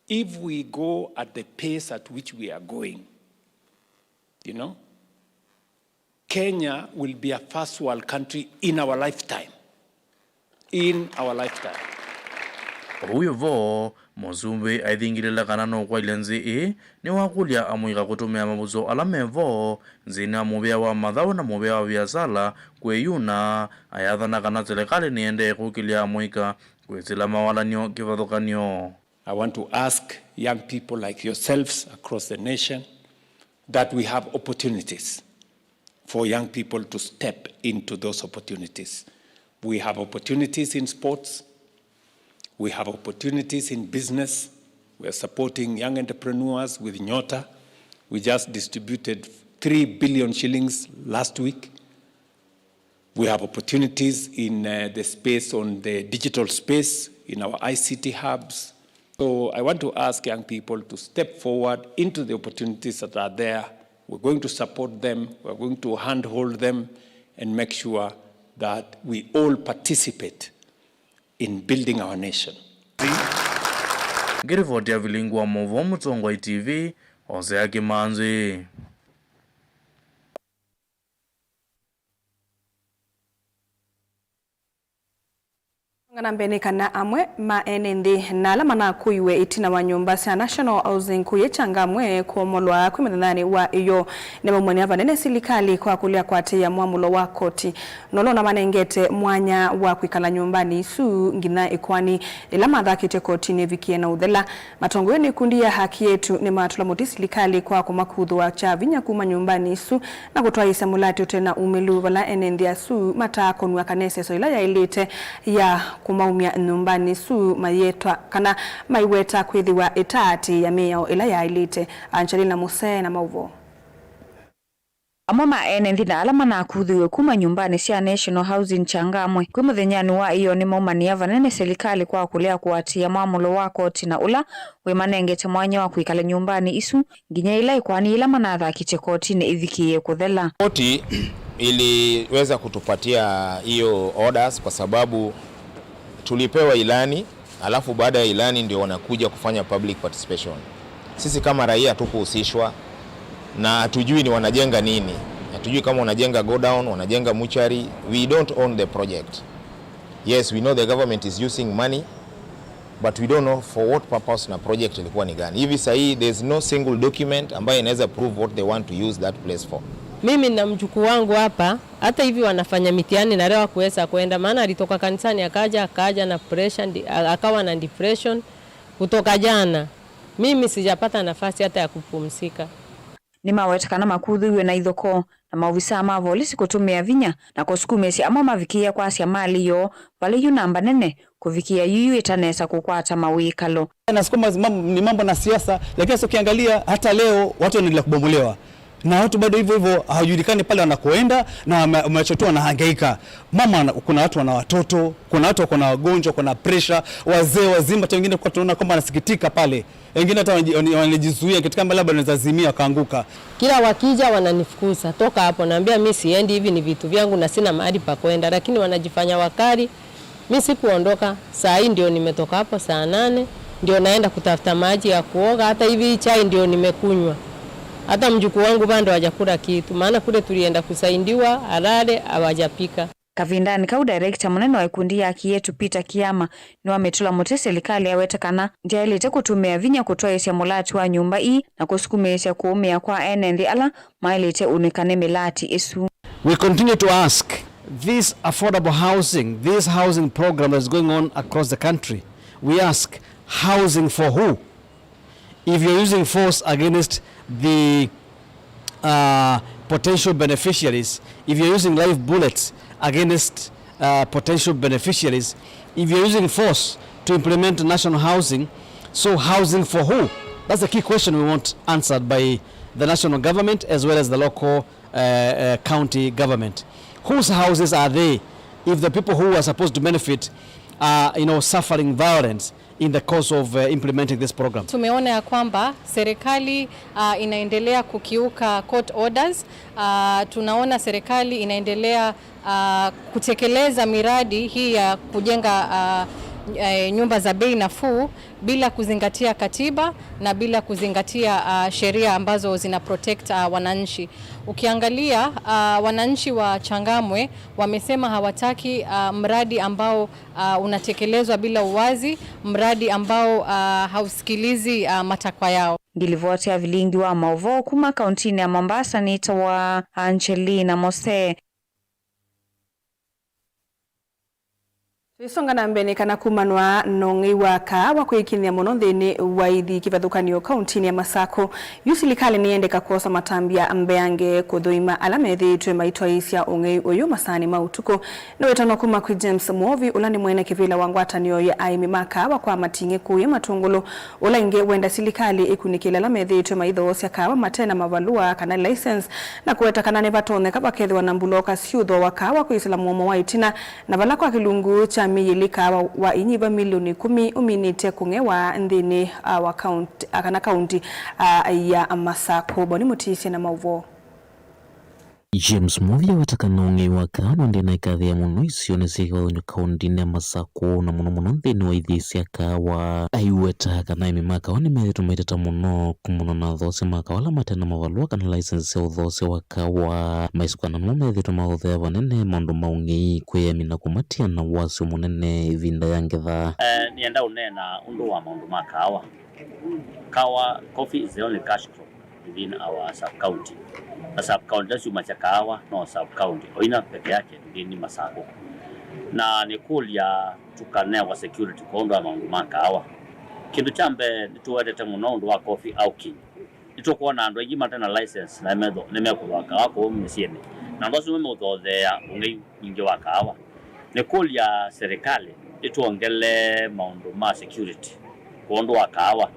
If we go at the pace at which we are going, you know, Kenya will be a first world country in our lifetime. In our lifetime. Ũu wĩ vo, Mũsumbĩ aithingĩlĩla kana nũkwaĩlya nthĩ ĩĩ nĩwakũlya amũika kũtũmĩa mavuso ala me vo nthĩnĩ wa mũvĩa wa mathaũ na mũvĩa wa viasala kwĩyuna, ayathana kana silikalĩ nĩendee kũkĩlya amũika kwĩsĩla mawalany'o kĩvathũkany'o. I want to ask young people like yourselves across the nation that we have opportunities for young people to step into those opportunities. We have opportunities in sports. We have opportunities in business. We are supporting young entrepreneurs with Nyota. We just distributed three billion shillings last week. We have opportunities in, uh, the space, on the digital space, in our I C T hubs. So I want to ask young people to step forward into the opportunities that are there. We're going to support them, we're going to handhold them and make sure that we all participate in building our nation. Ngĩrivoti ya vilingi wa maũvoo Mũtongoi T V, Osea Kĩmanzi. Ngana mbee nĩ kana amwe ma ene nthĩ na ala manakũiwe ĩtina wa nyũmba sya National Housing kũya Changamwe kũomolwa kwĩ mũthenyanĩ wa ĩyoo nĩmaumany'a vanene silikalĩ kwa kũlea kũatĩĩa mwamũlo wa koti, na ũla ũnamanengete mwanya wa kwĩkala nyũmbanĩ isu nginya ĩkoani ĩla mathakĩtye kotinĩ ĩvikĩe na ũthela. Matongoew'e nĩ ikundi ya Haki Yetu nĩmatũla mũtĩ silikalĩ kwa kũmakuthũa kya vinya kuma nyũmbanĩ isu na kũtwaĩĩsya mũlatĩ ũte na umĩlu vala ene nthĩ asu mataa kũnw'a kana ĩseso ĩla yaĩlĩte ya kũmaumya nyũmbanĩ isu mayetwa kana maiweta kwĩthĩwa ĩtaatĩĩa mĩao ĩla yaĩlĩte. Angelina Musee na maũvoo. Amwe ma ene nthĩ na ala manakuthĩwe kuma nyũmbanĩ sya National Housing Changamwe kwĩ mũthenyanĩ wa ĩyoo nĩmaumanĩa vanene silikalĩ kwa kũlea kũatĩĩa mwamũlo wa koti na ũla wĩmanengete mwanya wa kwĩkala nyũmbanĩ isu nginya ĩla ĩkoani yĩla manathakĩtye kotinĩ ĩvikĩĩe kũthela. Koti iliweza kutupatia hiyo orders kwa sababu tulipewa ilani, alafu baada ya ilani ndio wanakuja kufanya public participation. Sisi kama raia hatukuhusishwa na hatujui ni wanajenga nini. Hatujui kama wanajenga godown, wanajenga mortuary. We don't own the project. Yes, we know the government is using money, but we don't know for what purpose na project ilikuwa ni gani. Hivi sahii, there's no single document ambayo inaweza prove what they want to use that place for. Mimi na mjukuu wangu hapa, hata hivi wanafanya mitihani na leo hakuweza kwenda, maana alitoka kanisani akaja, akaja na pressure, ndi-, a-, akawa na depression kutoka jana. Mimi sijapata nafasi hata ya kupumzika. Nĩmaweta kana makũthĩw'e na ithokoo na maovisaa ma volisi kũtũmĩa vinya na kũsukumĩĩsya amwe mavikĩĩe kwasya malĩ yoo valĩ yu namba nene kũvikĩĩa yuyu ĩtanesa kũkwata mawĩkalo. Nasukuma ni mambo na siasa, lakini sasa ukiangalia hata leo watu wanaendelea kubomolewa na watu bado hivyo hivyo hawajulikani pale wanakoenda na wameachwa tu wanahangaika. Mama, kuna watu wana watoto, kuna watu wako na wagonjwa, kuna pressure, wazee wazima, hata wengine kwa tunaona kwamba wanasikitika pale. Wengine hata wanajizuia kitu kama labda wanaweza zimia wakaanguka. Kila wakija wananifukuza toka hapo, naambia mi siendi, hivi ni vitu vyangu na sina mahali pa kwenda, lakini wanajifanya wakali. Mi sikuondoka, saa hii ndio nimetoka hapo saa nane, ndio naenda kutafuta maji ya kuoga, hata hivi hii chai ndio nimekunywa. Hata mjukuu wangu bado hajakula kitu, maana kule tulienda kusaidiwa alale hawajapika. Kavindanĩ kau, director mũnene wa ĩkundi ya Kĩyetu Peter Kiama nĩwamĩtũla mũtĩ silikalĩ awete kana ndyaĩlĩte kũtũmĩa vinya kũtwaĩĩsya mũlati wa nyũmba ii na kũsukumĩĩsya kũũmĩa kwa ene nthĩ ala maĩlĩte ũnĩka nĩ mĩlati ĩsu. We continue to ask, this affordable housing, this housing program that is going on across the country, we ask, housing for who? If you're using force against the uh, potential beneficiaries, if you're using live bullets against uh, potential beneficiaries, if you're using force to implement national housing, so housing for who? That's the key question we want answered by the national government as well as the local uh, uh, county government. Whose houses are they if the people who are supposed to benefit are, you know, suffering violence in the course of uh, implementing this program? Tumeona ya kwamba serikali uh, inaendelea kukiuka court orders. Uh, tunaona serikali inaendelea uh, kutekeleza miradi hii ya kujenga uh, uh, nyumba za bei nafuu bila kuzingatia katiba na bila kuzingatia uh, sheria ambazo zina protect uh, wananchi. Ukiangalia uh, wananchi wa Changamwe wamesema hawataki uh, mradi ambao uh, unatekelezwa bila uwazi, mradi ambao uh, hausikilizi uh, matakwa yao. Ngilivoti ya vilingi wa maũvoo kuma kauntinĩ ya Mombasa nĩtawa Angelina Mose. Tũisonga na mbee, nĩ kana kumanwa na ũng'ei wa kaawa kwĩkinyĩa mũno nthĩnĩ wa ithi kĩvathũkany'o kauntinĩ ya Masakũ. Yu silikalĩ nĩyendeka kwosa matambya mbeange kũthũima ala methĩĩtwe maitwaĩĩsya ũng'ei ũyũ masaanĩ ma ũtukũ. Nĩ wĩtano kuma kwĩ James Mwovi, ũla nĩ mwene kĩvĩla wa ngwatanĩo ya aĩmi ma kaawa kwa Mating'ĩ kũya Matũngũlũ, ũla ĩngĩ wenda silikalĩ ĩkunĩkĩle ala methĩĩtwe maithoosya kaawa mate na mavalũa kana license, na kũweta kana nĩvatonyeka vakethĩwa na mbuloka syĩũthooa kaawa kwĩsĩla mũomo wa ĩtina, na vala kwa kĩlungu kya myei ĩlĩ kaawa wa inyiva milioni ĩkũmi ũminĩte kũng'ewa nthĩnĩ, ah, wa kaunti, ah, kana kaunti, ah, ya Masakũ. Boni Mũtisye na maũvoo. James Mwovi aweta kana ũng'ei wa kaawa nũendee na ĩkathĩa mũno isionĩ syĩ kĩvathũkany'o kaũntinĩ ya Masakũ, na mũno mũno nthĩnĩ wa ithi sya kaawa. Aiweta kana aĩmi ma kaawa nĩmethĩĩtwe maiteta mũno kumana na athoosya ma kaawa ala mate na mavalũa kana license sya ũthoosya wa kaawa, maisũkana namo methĩĩtwe maũthea vanene maũndũ ma ũng'ei kwĩ aĩmi na kũmatia na wasyo mũnene ĩvinda ya ngetha. Eh, nĩenda ũneena ũndũ wa maũndũ ma kaawa. Kaawa, coffee is the only cash crop within our sub county. Na sub county ila syumasya kaawa no sub county o ina peke yake within Masakũ. Na nĩkũlya tũkanewa security kwondũ wa maũndũ ma kaawa. Kĩndũ kya mbee, nĩtũwetete mũno ũndũ wa coffee hawking. Nĩtũkwona andũ aingĩ mate na license na metho nĩmekũthooa kaawa kũu mĩsyĩnĩ, na andũ asu nĩmemũthootheea ũng'ei mwingĩ wa kaawa. Nĩkũlya serikali ĩtwongelee maũndũ ma security kwondũ wa kaawa.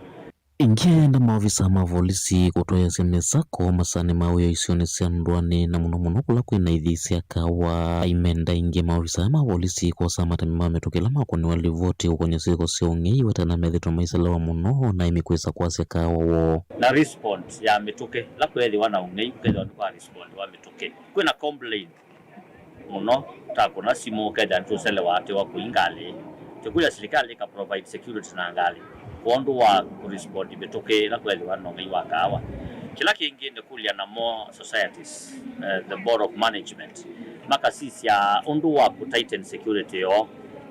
Ĩngĩ ayenda maovisa ma volisi kũtwaĩĩsya mĩsako masaanĩ ma wĩa isionĩ sya ndũanĩ, na mũno mũno kũla kwĩ na ithi sya kaawa. Aimenda ĩngĩ maovisa aya ma volisi kwosa matambya ma mĩtũkĩ ĩla makũnĩwa livoti kũkony'a syĩko sya ũng'ei, wetana methĩĩtwe maiselewa mũno na aĩmi kwĩsa kwasya kaawa woo. Na respond ya mĩtũkĩ, ĩla kweethĩwa na ũng'ei, ũkethĩwa nĩ kwa respond wa mĩtũkĩ. Kwĩ na complain mũno, ta kũna simũ, ũkethĩa nĩtũselewa atĩ wa kũi ngalĩ. Kĩkũlya silikalĩ ĩka provide security na ngalĩ kwondũ wa kũrespond mĩtũkĩ ĩla kwethĩwa na ũng'ei wa kaawa. Kĩla kĩngĩ nĩ kũlya namo societies, eh, the board of management, makasisya ũndũ wa kũ tighten security yoo.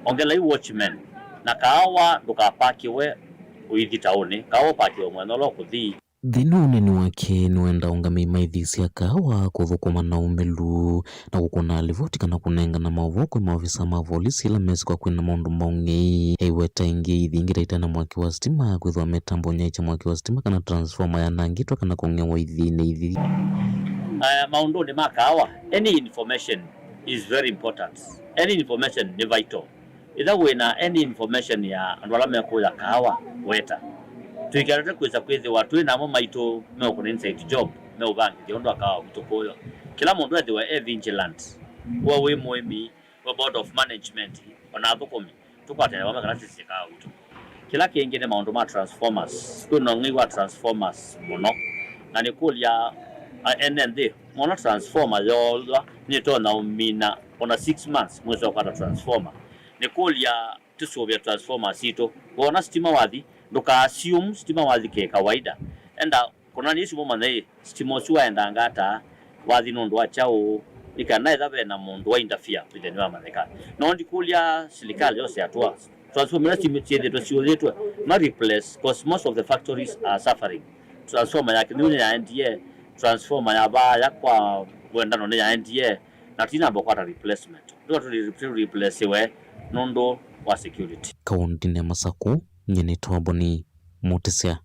Ongelai watchmen, na kaawa ndũkapakiwe ũithi taũnĩ, kaawa ũpakiwe mwena ũla ũkũthi. Nthĩnĩ wa ũneeni wake, nĩwenda aũngamĩi ma ithii sya kaawa kũthũkũma na ũmĩlu na kũkũna livoti kana kũnengana maũvoo kwĩ maovisa ma volisi ĩla mesĩ kwa kwĩna maũndũ ma ũng'ei. Aiweta ĩngĩ ithii ingĩ ta ite na mwaki wa sitima, kwĩthĩwa mĩtambo nyaĩkya mwaki wa sitima kana transformer yanangĩtwe kana kũng'ewa ithii nĩ ithii. Aya, maũndũnĩ ma kaawa, any information is very important. Any information nĩ vital. Ĩtha wĩ na any information ya andũ ala mekũya kaawa, weta. Tũikalete kwĩsa kwĩthĩwa twĩ namo maitũ meũkũna inside job, meũvangĩthya ũndũ wa kaawa witũ kũywa. Kĩla mũndũ ethĩwe e vigilant, we wĩ mũĩmi, we board of management, o na athũkũmi, tũkwatĩane vamwe kana tũsisye kaawa witũ. Kĩla kĩngĩ nĩ maũndũ ma transformers. Kwĩ na ũng'ei wa transformers mũno, na nĩkũlya, a, ene nthĩ, mona transformer yooywa nĩtonya ũmina o na six months mwĩsĩ wa kwata transformer. Nĩkũlya tũsũvĩa transformer sitũ. Wona sitima wathi, ndũka assume sitima wathi kĩ kawaida. Enda kũnani isu mũmanye, ĩ, sitima ũsu waendanga ata, wathi nũndũ wa kyaũ, ĩ kana etha ve na mũndũ wa interfere with the nĩwamanyĩka. No ndikũlya silikalĩ yose atũa. Transformer ila sitima syĩthĩtwe siũthĩtwe, ma replace, 'cause most of the factories are suffering. Transformer ya Kĩnũu nĩyaendie, transformer ya vaa ya kwa Wendano nĩyaendie, na tũtinamba kwata replacement. Ndũa tũ replacewe nũndũ wa security. Kaũndĩnĩ ya Masakũ, nyie nĩtawa Boni Mũtĩsya.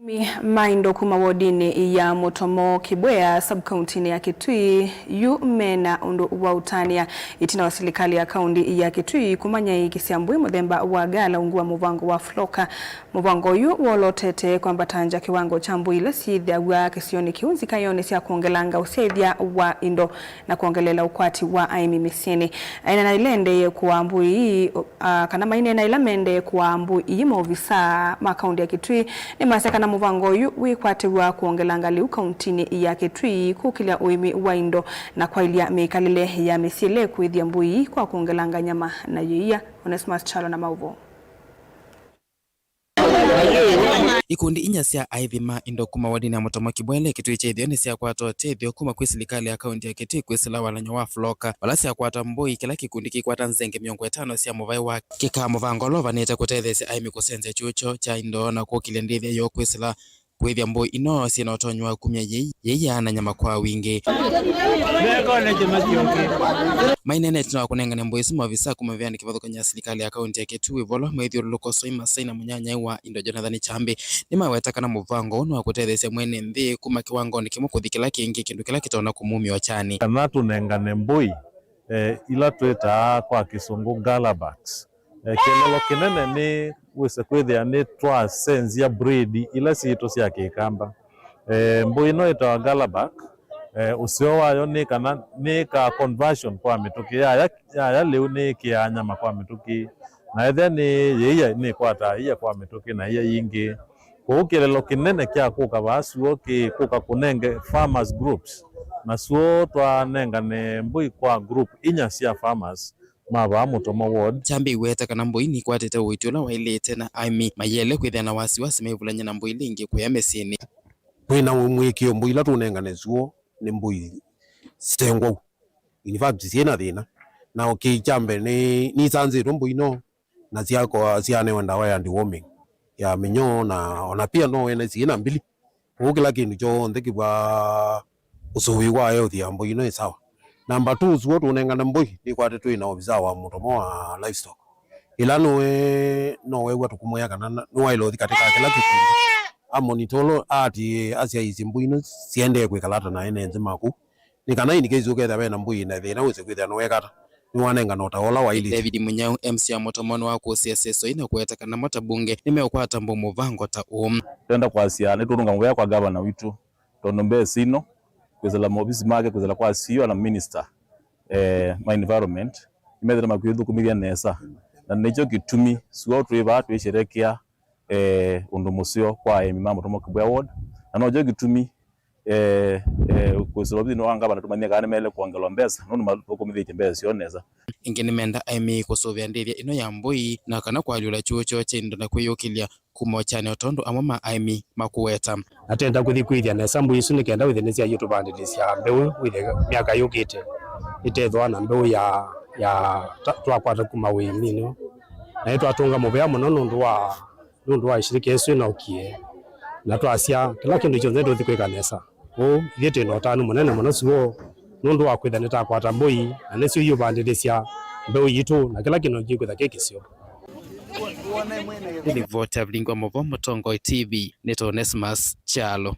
Aĩmi ma indo kuma wodinĩ ya Mũtomo Kĩbwea, sub-county-nĩ ya Kitui, yu mena ũndũ wa ũtanĩa ĩtina wa silikalĩ ya kaũndi ya Kitui kũmanyaĩĩkĩsya mbũi mũthemba wa gala ungu wa mũvango wa Floka. Mũvango ũyũ wolotete kwambatangya kĩwango kya mbũi ila syĩthĩaw'a kĩsionĩ kĩu nzikaĩonĩ sya kwongelanga ũsyaĩthya wa indo na kwongeleela ũkwati wa aĩmi mĩsyĩnĩ. Aineena ĩla endee kũaa mbũi ii, a, kana maineena ĩla mendee kũaa mbũi ii, maovisaa ma kaũndi ya Kitui nĩmasya kana mũvango ũyũ wĩkwatĩw'a kwongelanga lĩu kaũntinĩ ya Kitui, kũkĩlya ũĩmi wa indo na kwaĩlya mĩkalĩle ya mĩsyĩ ĩla ĩkũĩthya mbũi ii kwa kwongelanga nyama na yĩia. Onesmus Kyalo na maũvoo. Ikundi inya sya aĩthi ma indo kuma wodinĩ ya Mũtomo Kĩbwea, Kitui kya Ĩtheo nĩsyakwata ũtethyo kuma kwĩ silikalĩ ya kaũnti ya Kitui kwĩsĩla walany'o wa Floka, vala syakwata mbũi, kĩla kĩkundi kĩikwata nzenge mĩongo ĩtano sya mũvaĩ wa kĩkaa mũvango ũla ũvanĩte kũtetheesya aĩmi kũsenzya kyũkyo kya indo na kũkĩlya ndĩthya yoo kwĩsĩla kũĩthya mbũi ino syĩ na ũtonyi wa kumya yĩi, yĩia na nyama kwa wingĩ. Maineena ĩtina wa kũnengane mbũi isu, maovisa kuma ĩveanĩ kĩvathũkany'o ya silikalĩ ya kaũnti ya Kitui Ĩvolo, maithyũlũlũko Soi Masai na mũnyanyae wa indo Jonathan Chambi nĩmaweta kana mũvango ũũ nĩ wa kũtetheesya mwene nthĩ kuma kĩwangonĩ kĩmwe kũthi kĩla kĩngĩ, kĩndũ kĩla kĩtonya kũmumya ũkyanĩ. Kana tũnengane mbũi, eh, ila twĩtaa kwa Kĩsũngũ gallabacks. Eh, kĩeleelo kĩnene nĩ wĩse kwĩthĩa nĩtwasenzya breed ila sitũ sya Kĩkamba. Eh, mbũi ĩno ĩtawa gallabacks, eh, ũseo wayo nĩ kana nĩ ka conversion kwa mĩtũkĩ. Yaya, yaya lĩu nĩĩkĩaa nyama kwa mĩtũkĩ, na ethĩa nĩ yĩia nĩĩkwataa yĩia kwa mĩtũkĩ na ia yingĩ. Kwoou kĩeleelo kĩnene kya kũka vaa suo kĩ kũka kũnenge farmers groups, na suo twanengane mbũi kwa group inya sya farmers ma vaa Mũtomo ward. Kyambĩ iweta kana mbũi nikwatĩte ũiiti ũla waĩlĩte, na aĩmi mayĩele kwĩthĩa na wasiwasi maivulany'a na mbũi ila ingĩ kũya mĩsyĩnĩ. Twĩ na mũĩkĩĩo mbũi ila tũnengane suo nĩ mbũi sengwau. In fact, syĩ na thĩna. Na okay, kyambĩ nĩ, nisanzĩtwe mbũi no na syakwa syanewa ndawa ya deworming ya mĩnyoo, na ona pia no wene syĩ na mbili. Kwoou kĩla kĩndũ kyonthe kĩvwa ũsũvĩi wa health ya mbũi ĩno ĩ sawa. Number two, suo tũnengane mbũi nĩkwate twĩ na ofisa wa Mũtomo wa livestock. Ĩla nowe, nowew'a tũkũmwĩa kana na, nĩwaĩle ũthi katĩ ka kĩla kĩkundi, amonitolo ati asyaisye mbũi ino siendee kwĩkala ata na ene nthĩ maku. Nĩ kana in case ũkethĩa ve na mbũi na thĩna wĩse kwĩthĩa nĩwekata, nĩwanengana ũtao ũla waĩlĩte. David Munyau, M C wa Mũtomo, nĩwakũsĩe Sesoi na kũweta kana mo ta mbunge nĩmeũkwata mbau mũvango ta ũũ. Twenda kwasya nĩtũũnũnga mũvea kwa gavana witũ, tondũ mbesa ino kwĩsĩla maovisi make, kwĩsĩla kwa C E O na minister, eh, ma environment, nĩmethĩte makwĩthũkũmĩthya nesa, na nĩkyo kĩtumi suo twĩ vaa twĩsherekea eh, ũndũ mũseo kwa aĩmi ma Mũtomo Kĩbwea ward, na nokyo kĩtumi, eh, eh, kwĩsĩla ovisi wa ngavana tũmanye kana nĩmaĩle kwongelwa mbesa, nũndũ mathũkũmĩthĩtye mbesa syoo nesa. Ĩngĩ nĩmenda aĩmi kũsũvĩa ndĩthya ĩno ya mbũi na kana kũalyũla kyũkyo kya indo na kwĩyũkĩlya kuma ũkyanĩ, o tondũ amwe ma aĩmi makũweta. Na twenda kũthi kwĩthya nesa mbũi isu nĩ kenda wĩthĩe nĩsyaie tũvandĩlĩsya mbeũ wĩthĩe myaka yũkĩte ĩtethwa na mbeũ ya, ya ta-, twakwata kuma ũĩminĩ. Na nĩtwatũnga mũvea mũno nũndũ wa, nũndũ wa ĩshirika ĩsu ĩnaũkie, na twasya kĩla kĩndũ kyonthe nĩtũthi kwĩka nesa. Kwoou ithyĩ twĩ na ũtanu mũnene mũno suo nũndũ wa kwĩtha nĩtakwata mbũi, na nĩsyo iũvandĩlĩsya mbeũ yitũ, na kĩla kĩndũ kĩkwĩtha kĩ kĩseo. Nĩ livoti ya Vilingwa Mũvo, Mũtongoi T V, nĩtwa Onesmus Kyalo.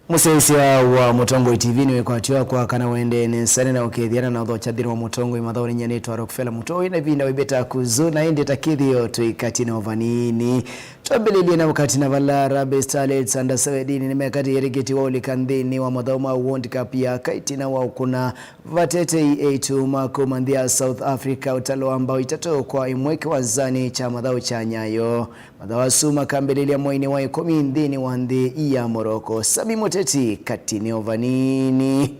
Mũsyaĩĩsya wa Mũtongoi T V nĩwĩkwatyo kwa kana wendee nesa na ũkethĩana na ũthokya nthĩnĩ wa Mũtongoi mathaũnĩ nyanĩtwa Rockefeller Mũtoi na ĩvinda wĩvĩta kuzu na ĩndĩ ta kĩthĩo twĩkatĩ na ũvanini. Twambĩlĩlye na ũkati na vala Harambee Starlets under seventeen nĩmekatĩie tikiti wa ũlika nthĩnĩ wa mathaũ ma World Cup ya aka ĩtina wa ũkũna vatetei eitu ma kuma nthĩ ya South Africa ũtalo wa mbao itatũ kwa ĩmwe kĩwanzanĩ kya mathaũ kya Nyayo. Mathaũ asu makambĩlĩlya mweinĩ wa ĩkũmi nthĩnĩ wa nthĩ ya Morocco. Sami Mũteti katĩnĩ o vanini.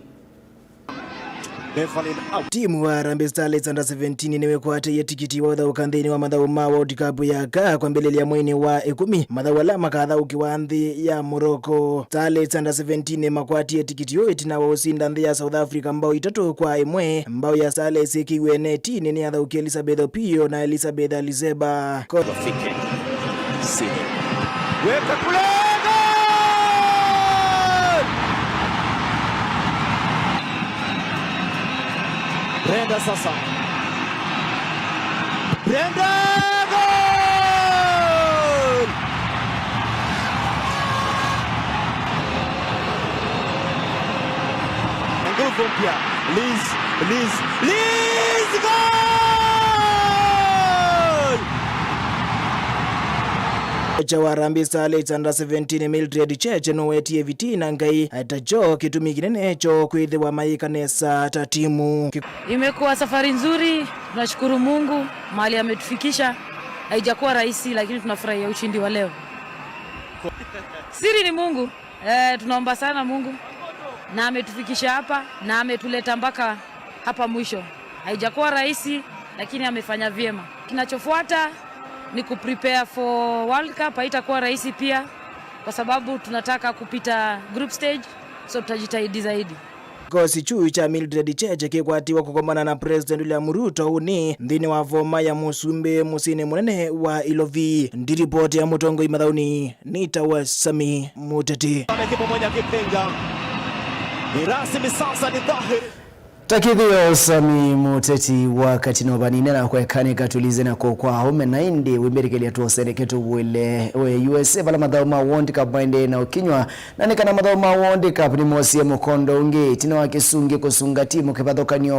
Timu wa Harambee Starlets under seventeen nĩwĩkwatĩie tikiti wa ũthaũka nthĩnĩ wa mathaũ ma World Cup ya aka kwambĩlĩlya mweinĩ wa ĩkũmi, mathaũ ala makathaũkĩwa nthĩ ya Morocco. Starlets under seventeen makwatie tikiti ũũ ĩtina wa ũsinda nthĩ ya South Africa mbao itatũ kwa ĩmwe. Mbao ya Starlets ĩkĩiwe netinĩ nĩ athaũki Elizabeth Opio na Elizabeth Alizeba. Ko- Wafike. Sini. Weka kule! Goal! Brenda sasa. Brenda, goal! Nguvu mpya. Liz, Liz, Liz, goal! Kocha wa Harambee Starlets under seventeen Mildred Cheche nũwetie Vitina Ngai ta kyo kĩtumi kĩnene kyo kwĩthĩwa mayĩka nesa ta timu. Imekuwa safari nzuri, tunashukuru Mungu mahali ametufikisha. Haijakuwa rahisi, lakini tunafurahia ushindi wa leo. Siri ni Mungu. Eh, tunaomba sana Mungu na ametufikisha hapa na ametuleta mpaka hapa mwisho. Haijakuwa rahisi, lakini amefanya vyema. Kinachofuata ni kuprepare for World Cup. Haitakuwa rahisi pia kwa sababu tunataka kupita group stage, so tutajitahidi zaidi. Kĩkosi kyu kya Mildred Cheche kĩkwatiwe kũkomana na President William Ruto ũnĩ nthĩnĩ wa voma ya Mũsumbĩ mũsyĩnĩ mũnene wa Ilovi. Ndiripoti ya Mũtongoi mathaũnĩ nĩtawa Sami Mũteti. Amekipwa moja kipenga. Ni rasmi sasa, ni dhahiri. Ta kĩthĩo Sami Mũteti wa katĩnĩ o vanini na kweka nĩkatũlize na kũkwa aume na ĩndĩ wĩmbĩlĩkĩlya twoseneke tũvũĩle we U S A vala mathaũ ma World Cup maendee na ũkinywa. Na nĩ kana mathaũ ma World Cup nĩmosie mũkondo ũngĩ ĩtina wa kĩsungi kũsunga timu kĩvathũkany'o